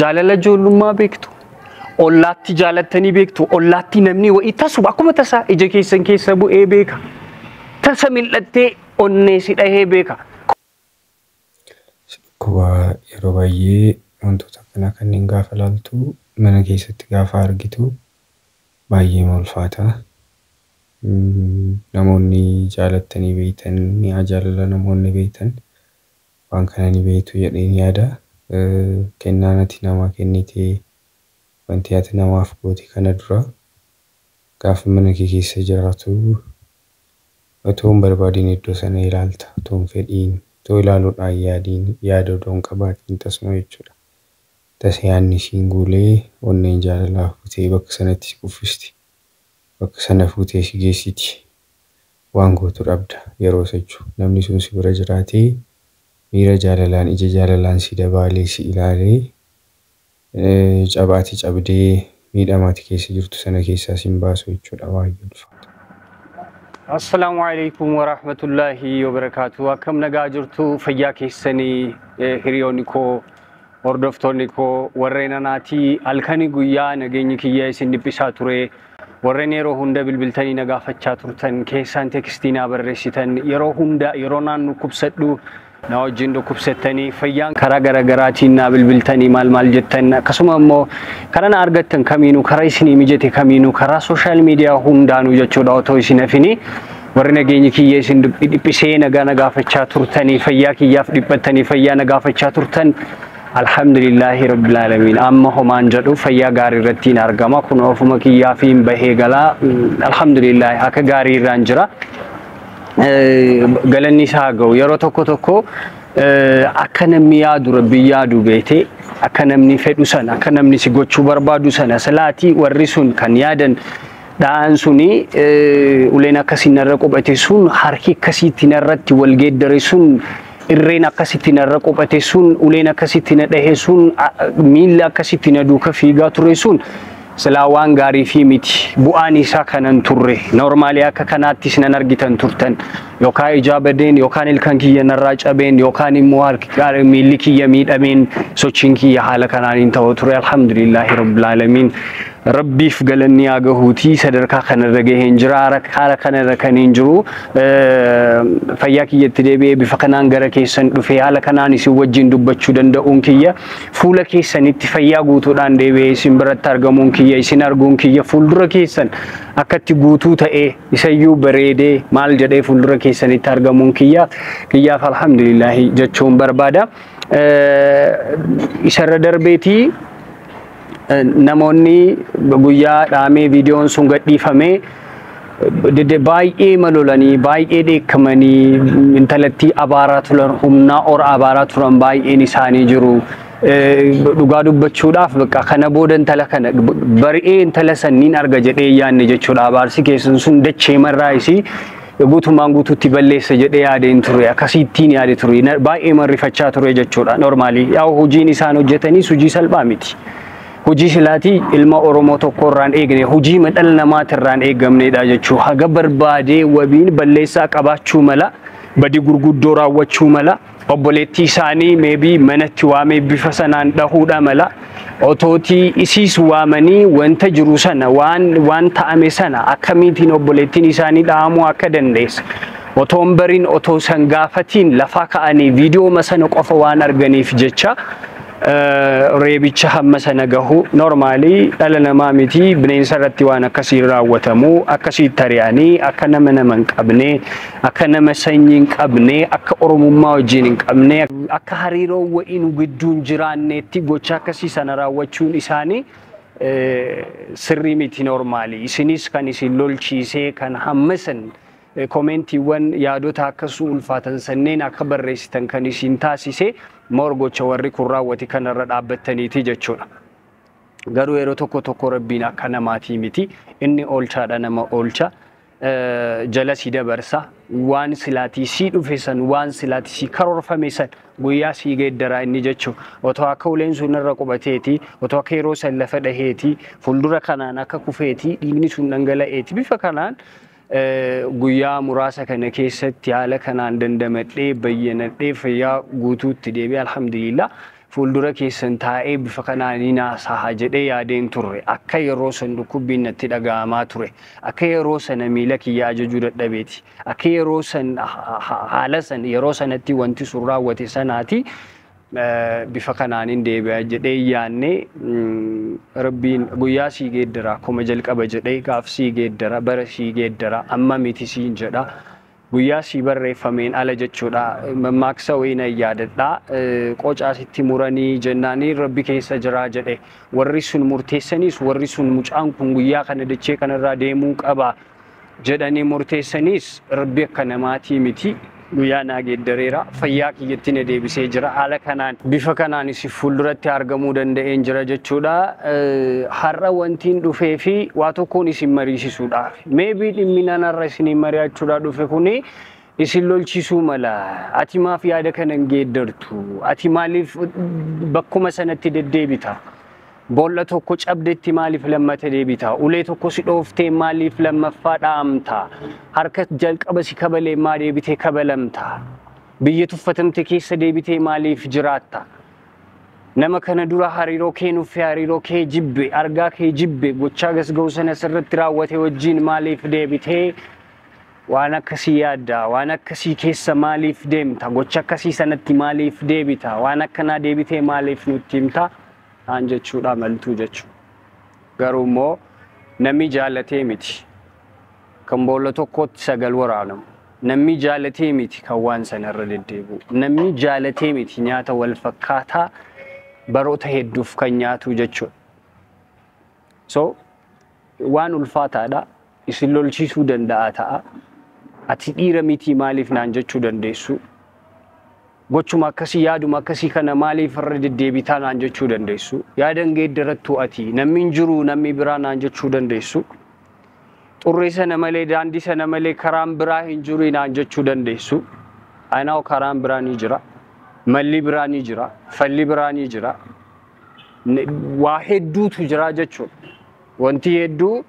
Jaalala ijoollummaa beektu. Ollaatti jaalattanii beektu. Ollaatti namni wa'ii tasuma akkuma tasaa ija keessan keessa bu'ee beeka. Tasa mil'attee onnee si dhahee beeka. Si dhukkuba yeroo baay'ee wantoota akkanaa kanneen gaafa ilaaltu, mana keessatti gaafa argitu baay'ee ulfaata. Namoonni jaalattanii beektan, mi'a jaalala namoonni beektan waan kana ni beektu jedheen yaada. Kennaan ati namaa kennite, wanti ati namaaf goote kana dura gaafa mana kee keessa jiraatu otoo hin barbaadiin iddoo sana ilaalta. Otoo hin fedhiin, otoo ilaaluudhaan yaadiin, yaada otoo hin qabaatiin tasuma jechuudha. Tasa yaadni siin guulee onneen jaalalaa fuutee bakka sanatti si kuffisti. Bakka sana fuutee si geessiti. Waan gootu dhabda yeroo sachuu. Namni sun si bira jiraatee miira jaalalaan, ija jaalalaan si dabaalee si ilaalee cabaati cabdee miidhamaati keessa jirtu sana keessaa sin baasu jechuudha, baay'ee ulfaata. Assalaamu alaikum warahmatullaahi wabarakaatu. Akkam nagaa jirtu, fayyaa keessanii? Hiriyoonni koo, hordoftoonni koo, warreen anaatii halkanii guyyaa nageenyi kiyya isin dhiphisaa ture. Warreen yeroo hunda bilbiltanii na gaafachaa turtan, keessaan text naa barreessitan, yeroo hunda yeroo naan dhukkubsadhu na wajjin dhukkubsattanii, fayyaan karaa garaagaraatiin naa bilbiltanii maal maal jettan, akkasuma immoo karaa na argattan kamiinuu, karaa isinii mijate kamiinuu, karaa social media hundaanuu jechuudha, otoo isin hafini warri nageenyi kiyya isin dhiphisee nagaa na gaafachaa turtanii, fayyaa kiyyaaf dhiphattanii fayyaa na gaafachaa turtan, alhamdulillahi rabbil alamin, amma homaan jedhu, fayyaa gaarii irratti hin argama. Kun ofuma kiyyaa fi hin bahee galaa, alhamdulillahi, akka gaarii irraan jira. Galanni isaa ga'u. Yeroo tokko tokko akka namni yaadu rabbi yaadu beete, akka namni fedhu sana, akka namni si gochuu barbaadu sana silaatii warri sun kan yaadan dha'an suni, uleen akkasii narra quphate sun, harki akkasiitti narratti wal geeddare sun, irreen akkasitti narra quphate sun, uleen akkasitti na dhahe sun, miilli akkasitti na duuka fiigaa ture sun silaa waan gaarii fi miti, bu'aan isaa kanan turre. Normally akka kanaattis nan argitan turtan, yookaan ijaa badeen, yookaan ilkaan kiyya narraa cabeen, yookaan immoo harki miilli kiyya miidhameen sochiin kiyya haala kanaan hin ta'u ture. Alhamdulillahi rabbil alamin, rabbiif galanni haa gahuutii, sadarkaa kanarra gaheen jira. Haala kanarra kan hin jiru, fayyaa kiyyatti deebi'ee bifa kanaan gara keessan dhufee haala kanaan isin wajjin dubbachuu danda'uun kiyya, fuula keessanitti fayyaa guutuudhaan deebi'ee isin biratti argamuun kiyya, isin arguun kiyya, fuuldura keessan akkatti guutuu ta'ee isayyuu bareedee maal jedhee fuuldura keessanitti argamuun kiyya kiyyaaf alhamdulillahi jechuun barbaada. Isarra darbeetii namoonni guyyaa dhaamee viidiyoon sun gadhiifamee baay'ee malolanii, baay'ee dheekkamanii, intalattii abaaraa turan, humnaa ol abaaraa turan baay'een isaanii jiru. Dhugaa dubbachuudhaaf bakka kana booda intala kana bari'ee intala sanniin arga jedhee yaanne jechuudha. Abaarsi keessan sun dachee marraa isii guutummaan guutuutti balleessa jedhee yaadeen ture. Akkasittiin yaade ture. Baay'ee marrifachaa ture jechuudha. Normally yaa hojiin isaan hojjetaniis hojii salphaa miti. Hojii silaatii ilma Oromoo tokko irraan eegne, hojii dhala namaatirraan eegamnedha jechuu. Haga barbaadee wabiin balleessaa qabaachuu mala, badii gurguddoo raawwachuu mala, obboleettii isaanii maybe manatti waamee bifa sanaan dhahuudha mala, otootii isiis waamanii wanta jiru sana, waan ta'ame sana, akkamiitiin obboleettiin isaanii dhahamuu akka dandeesse otoon bariin, otoo san gaafatiin lafaa ka'anii viidiyoo sana qofa waan arganiif jecha reebicha hamma sana gahu, normally dhala namaa miti, bineensa irratti waan akkasii raawwatamu, akkasitti ari'anii, akka nama nama hin qabne, akka nama sanyii hin qabne, akka oromummaa wajjin hin qabne, akka hariiroo wa'ii nu gidduu hin jiraanneetti gocha akkasii sana raawwachuun isaanii sirrii miti. Normally isinis kan isin lolchiisee, kan hamma san koomentiiwwan yaadota akkasuu ulfaatan sanneen akka barreessitan kan isin taasise morgocha warri kun raawwate kanarra dhaabbattaniiti jechuudha. Garuu yeroo tokko tokko rabbiin akka namaatii miti. Inni oolchaadha, nama oolcha. Jala si dabarsa. Waan silaatii si dhufe san, waan silaatii si karoorfame san guyyaa si geeddaraa inni jechuudha. Otoo akka uleen sun irra qubateeti, otoo akka yeroo san lafa dhaheeti, fuuldura kanaan akka kufeeti, dhiigni sun dhangala'eeti. Bifa kanaan guyyaa muraasa kana keessatti haala kanaan dandamadhee, bayyanadhee, fayyaa guutuutti deebi'ee, alhamdulillah. Fuuldura keessan taa'ee bifa kanaan ni naasaha jedhee yaadeen turre. Akka yeroo san dhukkubbiin natti dhaga'amaa ture. Akka yeroo sana miila kiyya ajajuu dadhabeeti. Akka yeroo san haala san yeroo sanatti wanti sun raawwate sanaati bifa kanaanin deebi'a jedhee yaanne. Rabbiin guyyaa sii geeddara, akkuma jalqaba jedhee gaaf sii geeddara, bara sii geeddara, amma miti siin jedha. Guyyaa sii barreeffameen ala jechuudha. Mammaaksa wayii nan yaadadha. Qocaa sitti muranii jennaanii Rabbi keessa jiraa jedhe. Warri sun murteessaniis, warri sun mucaan kun guyyaa kana dachee kanarraa deemuu qaba jedhanii murteessaniis, Rabbi akka namaatii miti. Guyyaa naa geeddareera. Fayyaa kiyyatti na deebisee jira. Haala kanaan bifa kanaanis fuulduratti argamuu danda'een jira jechuudha. Har'a wantiin dhufee fi waa tokkoon isin mariisisuudhaaf. Maybe dhimmi nanarra isiniin mari'achuudhaaf dhufe kuni isin lolchisuu mala. Ati maaf yaada kana hin geeddartu? Ati maaliif bakkuma sanatti deddeebita? Boolla tokko cabdetti maaliif lammata deebita? Ulee tokko si dhooftee maaliif lammaffaa dhaamta? Harka jalqaba si kabalee maa deebitee kabalamta? Biyya tuffatamte keessa deebitee maaliif jiraatta? Nama kana dura hariiroo kee nuffee, hariiroo kee jibbe, argaa kee jibbe, gochaa gasga'u sana sirratti raawwate wajjin maaliif deebitee waan akkasii yaadda? Waan akkasii keessa maaliif deemta? Gocha akkasii sanatti maaliif deebita? Waan akkanaa deebitee maaliif nutti himta? Aan jechuudha maltuu jechuudha. Garuu immoo namni jaalatee miti kan boolla tokkotti sagal waraanamu. Namni jaalatee miti kan waan sanarra deddeebi'u. Namni jaalatee miti nyaata wal fakkaataa baroota hedduuf kan nyaatu jechuudha. So waan ulfaataadha. Isin lolchiisuu danda'a ta'a. Ati dhiira miti maaliif naan jechuu dandeessu. Gochuma akkasii, yaaduma akkasii kana maaliif irra deddeebitaa naan jechuu dandeessu. Yaadan geeddarattu ati, namni hin jiru namni biraa naan jechuu dandeessu. Xurree sana malee, daandii sana malee karaan biraa hin jiru naan jechuu dandeessu. Anaa karaan biraa ni jira. Malli biraa ni jira. Falli biraa ni jira. Waa hedduutu jira jechuudha. Wanti hedduu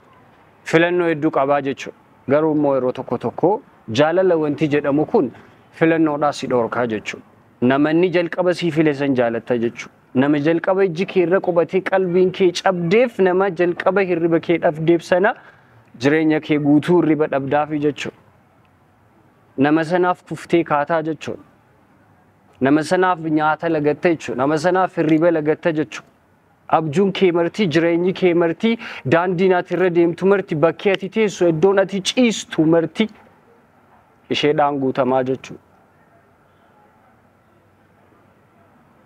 filannoo hedduu qabaa jechuudha. Garuu immoo yeroo tokko tokko jaalala wanti jedhamu kun filannoodhaa si dhorkaa jechuudha. Namanni jalqaba sii file san jaalatta jechuudha. Nama jalqaba ijji kee irra qubatee qalbiin kee cabdeef, nama jalqaba hirriba kee dhabdeef sana jireenya kee guutuu hirriba dhabdaafi jechuudha. Nama sanaaf kuftee kaataa jechuudha. Nama sanaaf nyaata lagatta jechuudha. Nama sanaaf hirriba lagatta jechuudha. Abjuun kee marti, jireenyi kee marti, daandiin ati irra deemtu marti, bakki ati teessu, iddoon ati ciistu marti isheedhaan guutamaa jechuudha.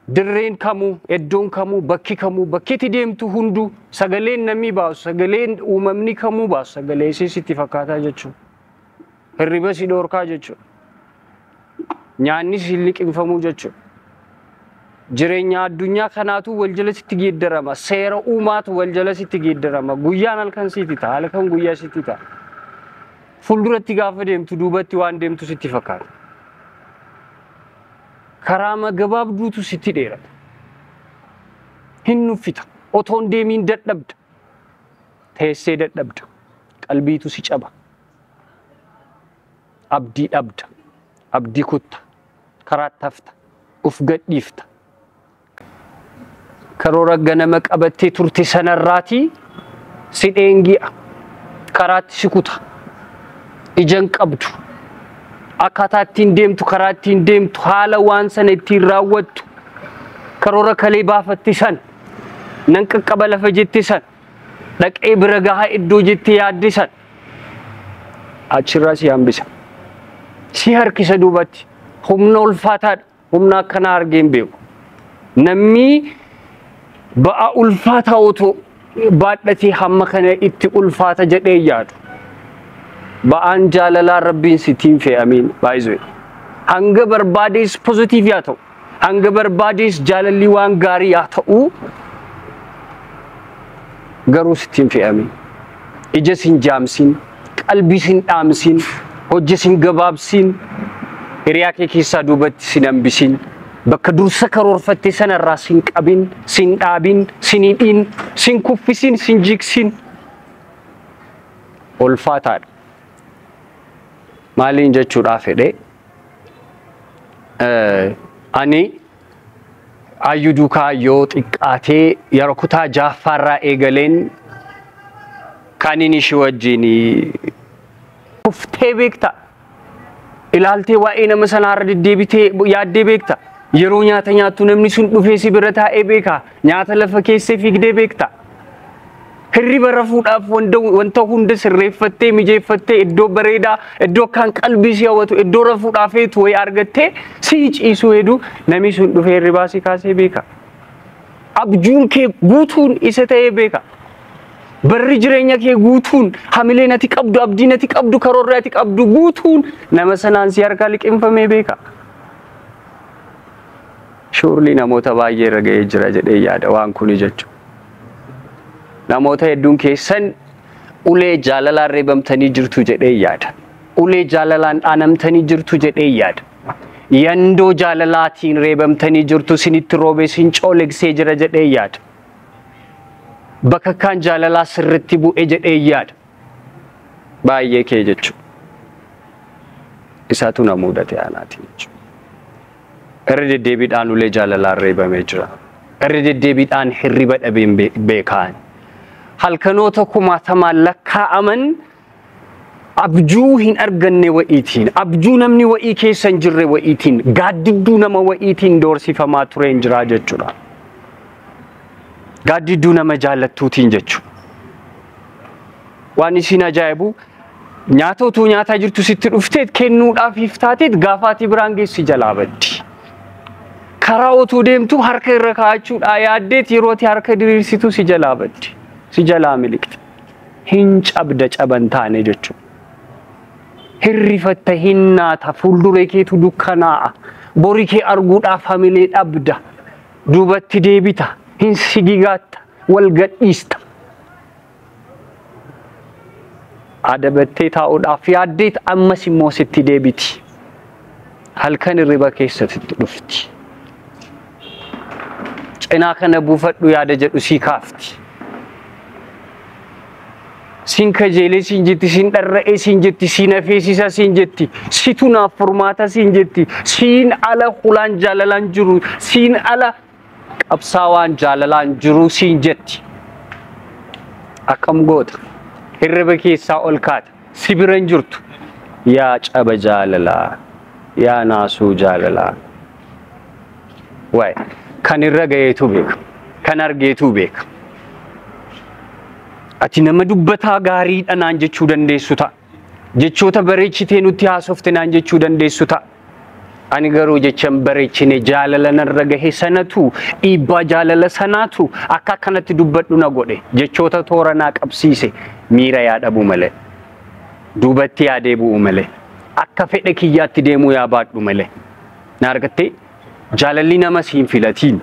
Dirreen kamuu, iddoon kamuu, bakki kamuu, bakki ati deemtu hunduu, sagaleen namni baasu, sagaleen uumamni kamuu baasu, sagalee ishee sitti fakkaataa jechuudha. Hirriba si dhorkaa jechuudha. Nyaanni si liqimfamuu jechuudha. Jireenya addunyaa kanaatu wal jala sitti geeddarama. Seera uumaatu wal jala sitti geeddarama. Guyyaan halkan sitti ta'a, halkan guyyaa sitti ta'a. Fuulduratti gaafa deemtu duubatti waan deemtu sitti fakkaata. Karaa gabaabduutu sitti dheerata. Hin nuffita. Otoon deemiin dadhabda. Teessee dadhabda. Qalbiitu si caba. Abdii dhabda. Abdii kutta. Karaatti hafta. Uf gadhiifta. Karoora ganama qabattee turte sanarraatii si dheengi'a. Karaatti si kuta. Ija hin qabdu. Akkaataa ittiin deemtu, karaa ittiin deemtu, haala waan sana ittiin raawwattu, karoora kalee baafatte san, nan qaqqaba lafa jette san, dhaqee bira gahaa iddoo jettee yaadde san achirraa si hambisa. Si harkisa duubatti. Humna ulfaataadha. Humna akkanaa argee hin beeku. Namni ba'aa ulfaataa otoo baadhatee hamma kana itti ulfaata jedhee yaadu. Ba'aan jaalalaa Rabbiin sittiin fe'amiin baay'isee. Hanga barbaadees positive yaa ta'u, hanga barbaadees jaalalli waan gaarii yaa ta'u, garuu sittiin fe'amiin. Ija sin jaamsin, qalbii sin dhaamsin, hojii sin gabaabsin, hiriyaa kee keessaa duubatti sin hambisin, bakka dursa karoorfatte sanarraa sin qabin, sin dhaabin, sin hidhin, sin kuffisin, sin jigsin. Ulfaataadha. Maaliin jechuudhaaf fedhe, ani Ayyuu duukaa yoo xiqqaatee yeroo kutaa jahaffaarraa eegaleen kan inni ishee wajjin kuftee beekta. Ilaaltee waa'ee nama sanaarra deddeebitee yaaddee beekta. Yeroo nyaata nyaattu namni sun dhufee si bira taa'ee beeka. Nyaata lafa keessee fiigdee beekta. Hirriba rafuudhaaf wanta hunda sirreeffattee, mijeeffattee, iddoo bareedaa, iddoo akkaan qalbii si hawwatu, iddoo rafuudhaaf feetu wayii argattee si ciisuu hedduu namni sun dhufee hirribaa si kaasee beeka. Abjuun kee guutuun isa ta'ee beeka. Barri jireenya kee guutuun, hamileen ati qabdu, abdiin ati qabdu, karoorri ati qabdu guutuun nama sanaan si harkaa liqimfamee beeka. Surely namoota baay'ee irra ga'ee jira jedhee yaada waan kuni jechuudha. Namoota hedduun keessan ulee jaalalaan reebamtanii jirtu jedhee yaada. Ulee jaalalaan dhaanamtanii jirtu jedhee yaada. Yandoo jaalalaatiin reebamtanii jirtu, sinitti roobee sin coolegsee jira jedhee yaada. Bakakkaan jaalalaa sirritti bu'e jedhee yaada. Baay'ee kee jechuudha. Isaatu na mudate anaatiin jechuudha. Irra deddeebiidhaan ulee jaalalaan reebamee jira. Irra deddeebiidhaan hirriba dhabeen beekaan. Halkanoota kumaatamaan lakkaa'aman abjuu hin arganne wa'iitiin, abjuu namni wa'ii keessa hin jirre wa'iitiin, gaaddidduu nama wa'iitiin doorsifamaa tureen jira jechuudha. Gaaddidduu nama jaallattuutiin jechuudha. Waan isin ajaa'ibu, nyaata utuu nyaataa jirtu sitti dhufteet kennuudhaaf iftaateet gaafaatii biraan geessi jalaa baddi. Karaa utuu deemtu harka irra kaa'achuudhaa yaaddeet yeroo ati harka diriirsitu si jalaa baddi. Si jalaa miliqxe. Hin cabda caban taane jechuudha. Hirrifatta, hin naata, fuulduree keetu dukkanaa'a. Borii kee arguudhaaf hamilee dhabda. Duubatti deebita. Hin sigigaatta. Wal gadhiista. Adabattee taa'uudhaaf yaaddeet ammas immoo sitti deebiti. Halkan hirriba keessatti dhufti. Cinaa kana buufadhu yaada jedhu sii kaafti. Siin kajeelee siin jetti, siin dharra'ee siin jetti, siin hafeessisa siin jetti, situ naaf furmaata siin jetti, siin ala hulaan jaalalaan jiru, siin ala qabsaawaan jaalalaan jiru siin jetti. Akkam goota? Hirriba keessaa ol kaata. Si bira hin jirtu. Yaa caba jaalalaa, yaa naasuu jaalalaa. Waay, kan irra ga'eetu beeka. Kan argeetu beeka. Ati nama dubbataa gaariidha naan jechuu dandeessu ta'a. Jechoota bareechitee nutti haasofte naan jechuu dandeessu ta'a. Ani garuu jechan bareechine, jaalala narra gahe sanatu, dhiibbaa jaalala sanaatu akka akkanatti dubbadhu na godhe. Jechoota toora naa qabsiise, miira yaa dhabu malee. Duubatti yaa deebi'u malee. Akka fedha kiyyaatti deemuu yaa baadhu malee. Na argattee, jaalalli nama siin filatiin.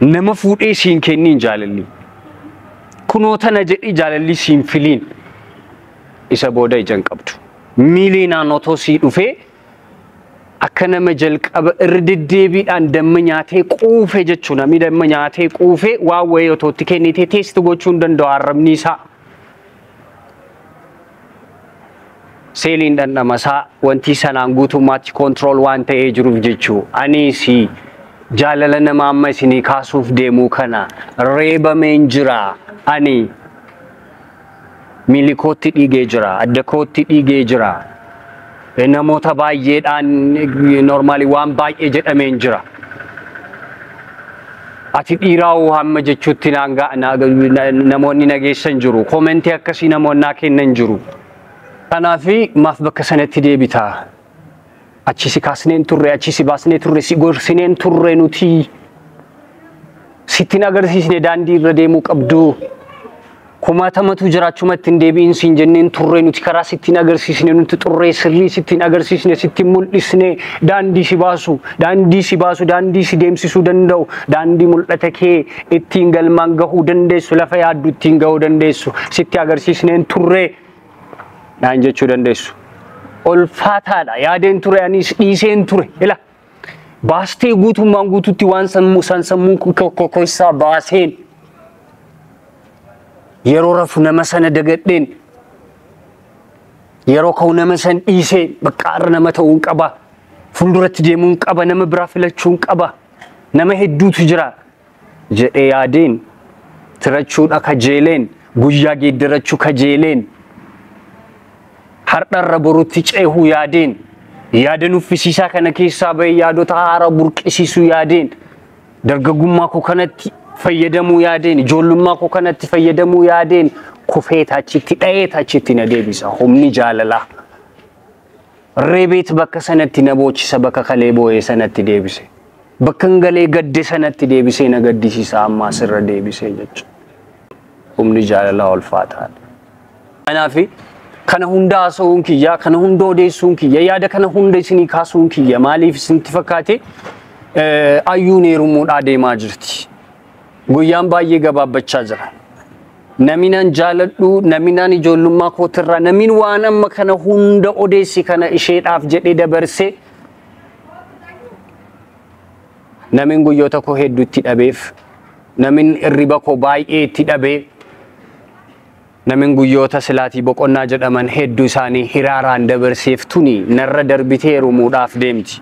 Nama fuudhee siin kenniin jaalalli. Kunoo tana jedhii jaalalli siin filiin. Isa booda ija hin qabdu. Miiliinaan otoo sii dhufee, akka nama jalqaba irra deddeebiidhaan damma nyaatee quufe jechuun, namni damma nyaatee quufe waan wayii otoo itti kennitee taste gochuu hin danda'u arrabni isaa. Seeliin dhandhama isaa wanti sanaan guutummaatti control waan ta'ee jiruuf jechuu. Anis jaalala nama amma isinii kaasuuf deemuu kana reebameen jira. Ani miilli kootti dhiigee jira, adda kootti dhiigee jira. Namoota baay'eedhaan normally waan baay'ee jedhameen jira. Ati dhiiraa'uu hamma jechuutti namoonni nageessan jiru. Comment akkasii namoonni naa kennan jiru. Kanaaf maaf bakka sanatti deebitaa? Achi si kaasneen turre, achi si baasnee turre, si gorsineen turre nuti. Sittiin agarsiisne daandii irra deemuu qabdu. Kumaatamatu jiraachumatti hin deebi'in siin jenneen turre nuti, karaa sittiin agarsiisne nuti, xurree sirrii sittiin agarsiisne, sittiin mul'isne, daandii si baasu, daandii si baasu, daandii si deemsisuu danda'u, daandii mul'ata kee ittiin galmaan gahuu dandeessu, lafa yaaddu ittiin gahuu dandeessu sitti agarsiisneen turre naan jechuu dandeessu. Ulfaataadha, yaadeen ture, anis dhiiseen ture ila baastee guutummaan guututti waan sammuu san sammuu keessaa baaseen, yeroo rafu nama sana dagadheen, yeroo ka'u nama san dhiisee, bakka har'a nama ta'uun qaba, fuulduratti deemuun qaba, nama biraa filachuun qaba. Nama hedduutu jira jedhee yaadeen tirachuudha kajeeleen guyyaa geeddarachuu kajeeleen har'arra borutti ceehuu yaadeen yaada nuffisiisaa kana keessaa bahee yaadota haaraa burqisiisuu yaadeen dargaggummaa koo kanatti fayyadamuu yaadeen ijoollummaa koo kanatti fayyadamuu yaadeen kufeet achitti dha'eet achitti na deebisa humni jaalalaa. Reebeet bakka sanatti na boochisa bakka kalee boo'ee sanatti deebise. Bakka galee gadde sanatti deebisee na gaddisiisa ammaa sirra deebisee jechuudha. Humni jaalalaa ulfaataadha. Kanaaf kana hunda haasa'uun kiyya, kana hunda odeessuun kiyya, yaada kana hunda isinii kaasuun kiyya maaliif isinitti fakkaate ayyuun heerumuudhaa deemaa jirti. Guyyaan baay'ee gabaabbachaa jira. Naminaan jaaladhu, naminaan ijoollummaa kootirraa, namin waan amma kana hunda odeessi kana isheedhaaf jedhee dabarse namin guyyoota koo hedduu itti dhabeef, namin hirriba koo baay'ee itti dhabee, namin guyyoota silaatii boqonnaa jedhaman hedduu isaanii hiraaraan dabarseef tuni narra darbitee heerumuudhaaf deemti.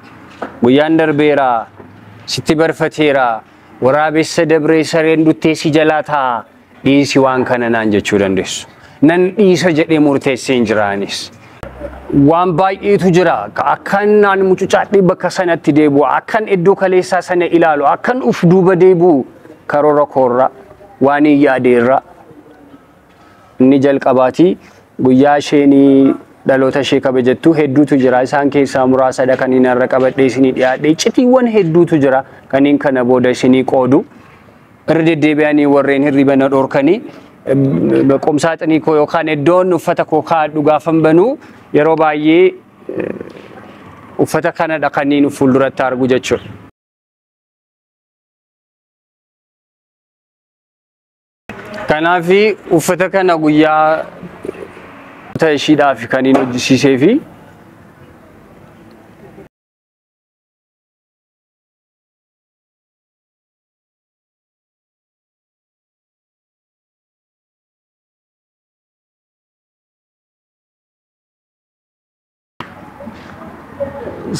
Guyyaan darbeera, sitti barfateera, waraabessa dabree sareen duttee si jalaa taa'a. Dhiisi waan kana naan jechuu dandeessu. Nan dhiisa jedhee murteessee hin jiraanis. Waan baay'eetu jira. Akkan naan mucucaadhee bakka sanatti deebi'u, akkan iddoo kaleessaa sana ilaalu, akkan uf duuba deebi'u karoora koorra waan hin yaadeerra. Inni jalqabaatii guyyaa isheen dhaloota ishee kabajattu hedduutu jira. Isaan keessaa muraasadha kan inni irra qabadhee isinii dhiyaadhe. Icitiiwwan hedduutu jira kanneen kana booda isinii qoodu. Irra deddeebi'anii warreen hirriba na dhorkanii qomsaaxinii koo yookaan iddoon uffata koo kaa'adhu gaafan banuu yeroo baay'ee uffata kanadha kanneen fuulduratti argu jechuudha. Kanaaf uffata kana guyyaa ishiidhaaf kan inni hojjisiisee fi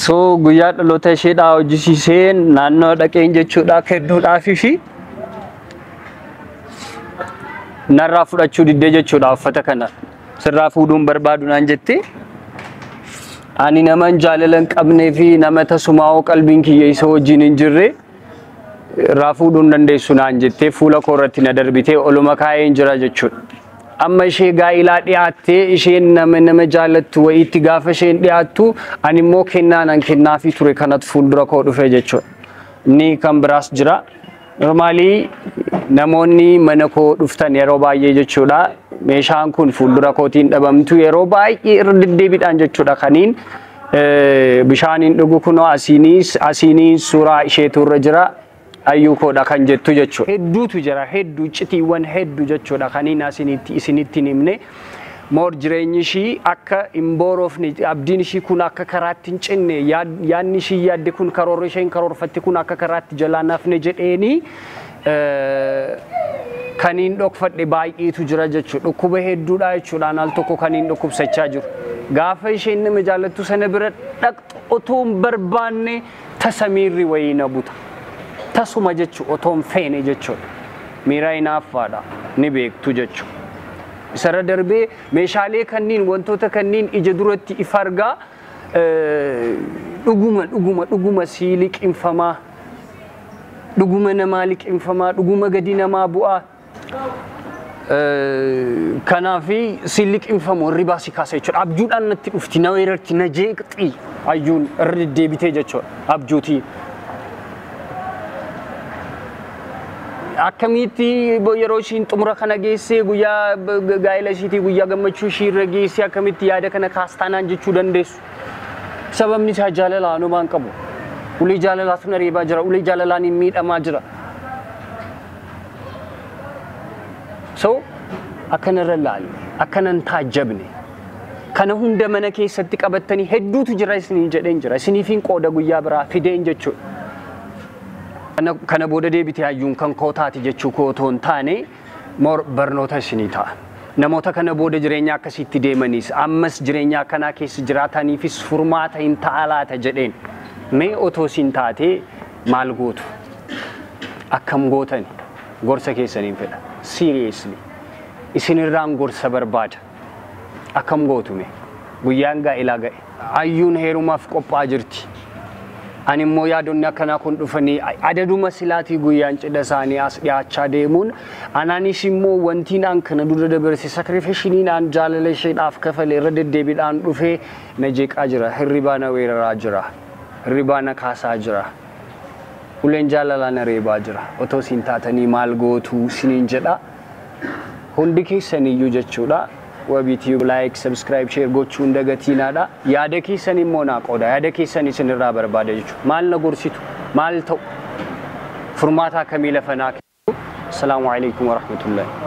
so guyyaa dhaloota isheedhaa hojjisiisee naannoo dhaqeen jechuudha kennuudhaaf fi narraa fudhachuu diddee jechuudha uffata kana sirraa fuudhuun barbaadu naan jette. Ani naman jaalala hin qabnee fi nama tasumaa'oo qalbiin kiyya isa wajjin hin jirre irraa fuudhuu hin dandeessu naan jettee fuula koo irratti na darbitee oluma kaa'ee hin jira jechuudha. Amma ishee gaa'ilaa dhiyaattee isheen nama jaalattu wayiitti gaafa isheen dhiyaattu ani immoo kennaa nan kennaafii ture kanatu fuuldura koo dhufe jechuudha. Inni kan biraas jira. Normaalii namoonni mana koo dhuftan yeroo baay'ee jechuudha. Meeshaan kun fuuldura kootiin dhabamtu yeroo baay'ee irra deddeebiidhaan jechuudha. Kaniin bishaaniin dhugu kunoo asiiniin suuraa isheetu irra jira. Ayyuu koodha kan jettu jechuudha. Hedduutu jira, hedduu citiiwwan hedduu jechuudha kaniin isinitti hin himne. Moor jireenyi ishii akka hin booroofne, abdiin ishii kun akka karaatti hin cinne, yaadni ishii yaadde kun karoorri isheen karoorfatte kun akka karaatti jalaa nafne jedheeni kaniin dhokfadhe baay'eetu jira jechuudha. Dhukkuba hedduudha jechuudhaan al tokko kaniin dhukkubsachaa jiru. Gaafa isheen nama jaallattu sana bira dhaqxu otoo hin barbaanne tasa miirri wayii na buta. Tasuma jechuudha otoo hin feene jechuudha. Miira hinaaffaadha ni beektu jechuudha. Isarra darbee meeshaalee kanneen wantoota kanneen ija duratti ifa argaa dhuguma dhuguma dhuguma sii liqinfamaa dhuguma namaa liqinfamaa dhuguma gadi namaa bu'aa. Kanaaf si liqinfamu hirribaa si kaasa jechuudha. Abjuudhaan natti dhufti na weerarti na jeeqxi ayyuun irra deddeebitee jechuudha abjuutii. Akkamitti yeroo ishiin xumura kana geessee guyyaa gaa'ela ishiitii guyyaa gammachuu ishii irra geessee akkamitti yaada kana kaastaanaan jechuu dandeessu. Sababni isaa jaalala anumaan qabu. Ulee jaalalaatu na reebaa jira. Ulee jaalalaan hin miidhamaa jira. So akkanarra laalle akkanan taajjabne kana hunda mana keessatti qabattanii hedduutu jira isiniin jedheen jira. Isiniifin qooda guyyaa biraa fideen jechuudha. Kana booda deebitee hayyuun kan koo taati jechuu koo otoo hin taane barnoota isinii ta'a. Namoota kana booda jireenya akkasiitti deemanis ammas jireenya akkanaa keessa jiraataniifis furmaata hin ta'a laata jedheen. Mee otoo isin taatee maal gootu? Akkam gootani? Gorsa keessaniin fedha. Seriously. Isinirraan gorsa barbaada. Akkam gootume? Guyyaan gaa'elaa ga'e. Ayyuun heerumaaf qophaa'aa jirti. Ani immoo yaadonni akkanaa kun dhufanii adaduma silaatii guyyaan cidha isaanii as dhiyaachaa deemuun anaanis immoo wantiin an kana dura dabarse sacrificeiin jaalala isheedhaaf kafale irra deddeebiidhaan dhufee na jeeqaa jira. Hirribaa na weeraraa jira. Hirribaa na kaasaa jira. Uleen jaalalaa na reebaa jira. Otoo isin taatanii maal gootuu isiniin jedha. Hundi keessaniyyuu jechuudha. Wabiitii like, subscribe, share gochuun dagatiinaadha. Yaada keessan immoo naa qooda. Yaada keessan isinirraa barbaada jechuudha. Maal na gorsitu? Maal ta'u? Furmaata akkamii lafa naa kennu? Assalaamu alaikum warahmatullahi.